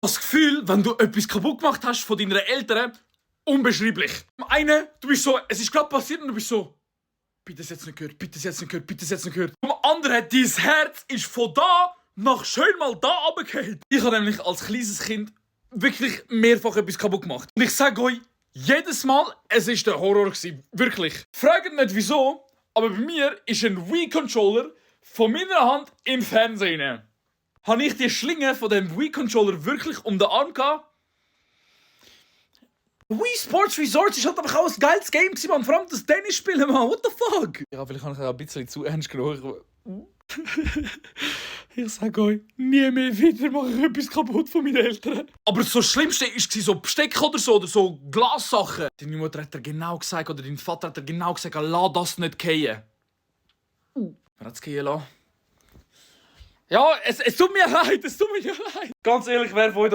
Das Gefühl, wenn du etwas kaputt gemacht hast von deinen Eltern, unbeschreiblich. Zum einen, du bist so, es ist gerade passiert und du bist so, bitte es jetzt nicht gehört, bitte es jetzt nicht gehört, bitte es jetzt nicht gehört. Zum anderen, dein Herz ist von da nach schön mal da runtergefallen. Ich habe nämlich als kleines Kind wirklich mehrfach etwas kaputt gemacht. Und ich sage euch, jedes Mal, es war der Horror gewesen. Wirklich. Fragt nicht wieso, aber bei mir ist ein Wii-Controller von meiner Hand im Fernsehen. Habe ich die Schlinge von dem Wii-Controller wirklich um den Arm gehabt? Wii Sports Resort ist halt einfach auch ein geiles Game gewesen, man. Vor allem das Tennisspielen, man. What the fuck? Ja, vielleicht habe ich auch ein bisschen zu ernst genommen. Ich sage euch, nie mehr wieder mache ich etwas kaputt von meinen Eltern. Aber das Schlimmste war so Besteck oder so Glassachen. Deine Mutter hat dir genau gesagt, oder dein Vater hat dir genau gesagt, lass das nicht fallen. Wer hat es fallen lassen? Ja, es tut mir leid, es tut mir leid. Ganz ehrlich, wer von euch